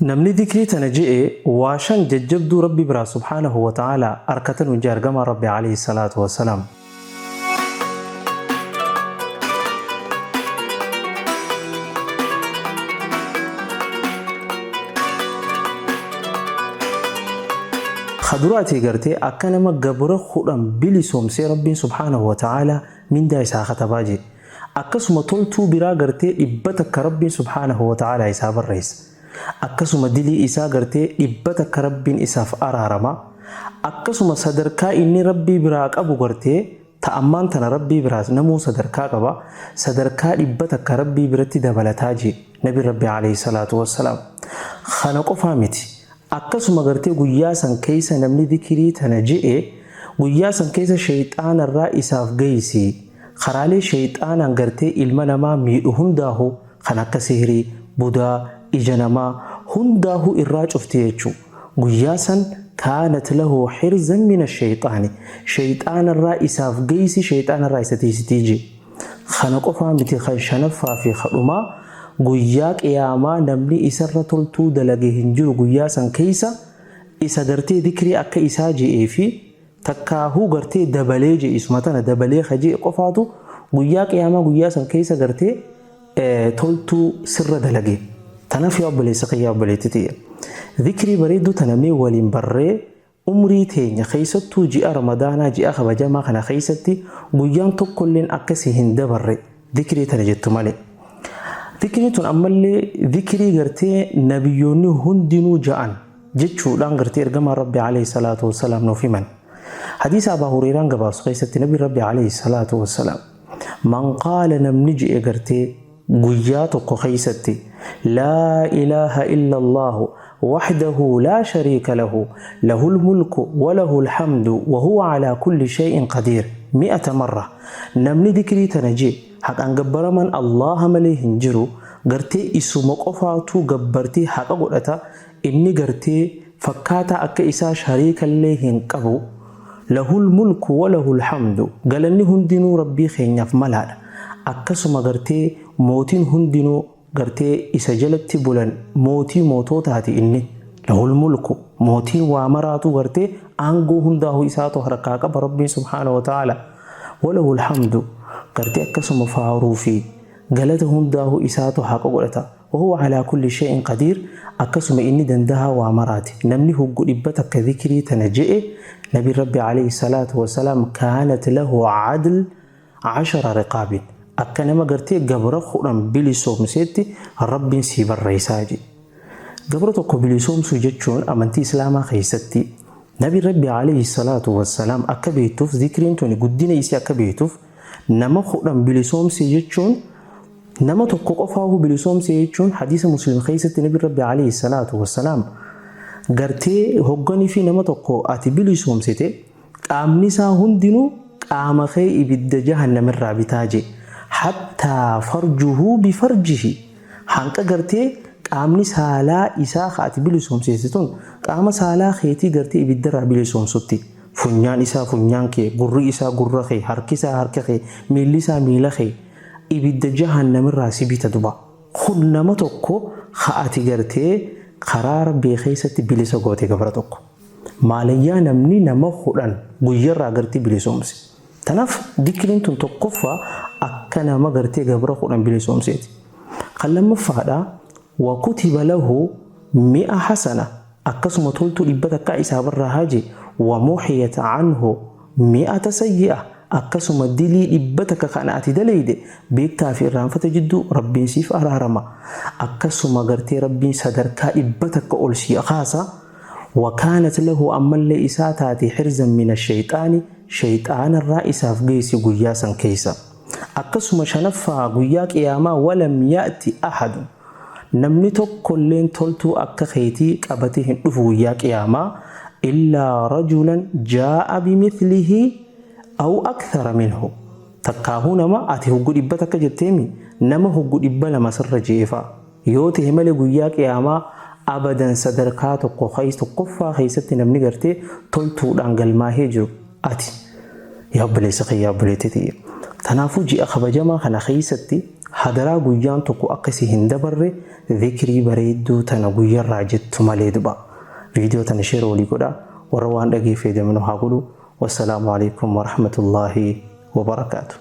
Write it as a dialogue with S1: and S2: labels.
S1: Namni dikrii tana je'e waa shan jajjabduu Rabbi biraa subhaanahu wa ta'aalaa arkata nuun je'e ergamaan Rabbi aleyhi salaatu wa salaam. Ka duraatii gartee akka nama gabra 10 bilisoomsee Rabbiin subhaanahu wa ta'aalaa mindaa isaa katabaa je'e. Akkasuma toltuu biraa gartee 100 Rabbiin subhaanahu wa ta'aalaa isaa barreessa. Akkasuma dilii isaa gartee 100 Rabbiin isaaf araarama. Akkasuma sadarkaa inni Rabbii biraa qabu gartee ta ammaan tana Rabbii biraas namuu sadarkaa qaba. Sadarkaa 100 Rabbii biratti dabalataa jee Nabiin Rabbii aleyhi salaatu wassalaam. Kana qofaa miti. Akkasuma gartee guyyaa san keessa namni dhikrii tana je'e guyyaa san keessa sheyxaanarraa isaaf geeysi. Karaalee sheyxaanaan gartee ilma namaa miidhu hundaahu kan akka sihrii, budaa, ija namaa hundaahuu irraa cufti jechu. Guyyaa san kaanat lahu hirzan mina sheyxaani sheyxaanarraa isaaf geeysi sheyxaanarraa isa tiiysitii je'e. Kana qofaa miti kan shanaffaa fi ka dhumaa guyyaa qiyaamaa namni isarra toltuu dalage hin jiru guyyaa san keessa isa gartee dhikrii akka isaa je'ee fi takkaahuu gartee dabalee je'e isuma tana dabalee ka je'e qofaatu guyyaa qiyaamaa guyyaa san keessa gartee toltuu sirra dalage. Tanaaf yaa obboleessa kiyya obboleetti tiyya. Dhikrii bareedduu tana mee waliin barree Umrii teenya, keessattuu ji'a Ramadaanaa ji'a kabajamaa kana keessatti guyyaan tokkolleen akka si hin dabarre dhikrii tana jettu malee. Dhikriin tun ammallee dhikrii gartee nabiyyoonni hundinuu ja'an jechuudhaan gartee ergamaan Rabbi alayhi salaatu wassalaam nuuf himan. Hadiisa Abaa Hureyraan gabaasu keessatti nabiin Rabbi alayhi salaatu wassalaam man qaala namni je'e gartee guyyaa tokko keessatti Laa ilaaha illallaahu wahdahu laa shariika lahu lahul mulku wa lahul hamdu wa huwa alaa kulli shay'in qadiir mi'ata marra namni dikrii tana je'e haqaan gabbaramaan Allaaha malee hin jiru gartee isuma qofaatuu gabbartii haqa godhata inni gartee fakkaataa akka isaa shariikallee hin qabu Lahul mulku wa lahul hamdu galanni hundinuu Rabbii keenyaaf malaadha akkasuma gartee mootiin hundinuu gartee isa jalatti bulan mootii mootootaati inni lahul mulku mootiin waa maraatuu gartee aangoo hundaahu isaatu harkaa qaba Rabbiin subhaanahu wa ta'aala wa lahul hamdu gartee akkasuma faaruu fi galata hundaahu isaatu haqa godhata Wahuwa alaa kulli shay'in qadiir akkasuma inni dandahaa waa maraati. Namni hoggu 100 dhikrii tana je'e Nabiin Rabbi aleyhi salaatu wassalaam kaanat lahu adl ashara riqaabin akka nama gartee gabra 10 bilisoomseetti Rabbiin sii barreessaa je'e. Gabra tokko bilisoomsuu jechuun amantii Islaamaa keessatti Nabiin Rabbi aleyhi salaatu wassalaam akka beektuuf dhikriin tuni guddina isii akka beektuuf nama 10 bilisoomse jechuun Nama tokko qofaahu bilisoomse jechuun hadiisa Muslim keessatti Nabiin Rabbi alayhi salaatu wassalaam gartee hogganii fi nama tokko ati bilisoomsite qaamni isaa hundinuu qaama kee ibidda jahannam irraa bitaa jee hattaa farjuhu bifarjihi hanqa gartee qaamni saalaa isaa ka ati bilisoomsite tun qaama saalaa keetii gartee ibidda irraa bilisoomsutti funyaan isaa funyaan kee gurri isaa gurra kee harki isaa harka kee miilli isaa miila kee ibidda jahannam irraa si bita duba. Kun nama tokko ka ati gartee karaa Rabbii keessatti bilisa goote gabra tokko. Maalayyaa namni nama 10 guyyarraa gartee bilisoomse. Tanaaf dikriin tun tokkoffaa akka nama gartee gabra 10 bilisoomseeti. Kan lammaffaadha wa kutiba lahu mi'a hasana akkasuma toltuu 100 isaa barraahaa je wa muhiyat anhu mi'ata sayyi'a akkasuma dilii 100 kan ati daleyde beektaa fi irraanfata jidduu Rabbiin siif araarama akkasuma gartee Rabbiin sadarkaa 100 ol sii kaasa wa kaanat lahu ammallee isaa taati hirzan mina sheyxaani sheyxaanarraa isaaf geessi guyyaa san keessa akkasuma shanaffaa guyyaa qiyaamaa walam ya'ti ahadun Namni tokkolleen toltuu akka keetii qabatee hin dhufu guyyaa qiyaamaa illaa rajulan jaa'a bimithlihi aw akthara minhu takkaahuu nama ati hoggu 100 jetteemi nama hoggu 200 sirra je'e fa'a yoo tahe malee guyyaa qiyaamaa abadan sadarkaa tokko tokkoffaa keessatti namni gartee toltuudhaan galmaahee jiru ati yaa obboleessa kiyya yaa obboleettii tiyya tanaafuu ji'a kabajamaa kana keessatti. Hadaraa guyyaan tokko akka si hin dabarre zikrii bareedduu tana guyyarraa jettu malee duba. Viidiyoo tana share walii godhaa. Warra waan dhagee fayyadamnu haa godhu. Wassalaamu alaikum warahmatullaahi wabarakaatu.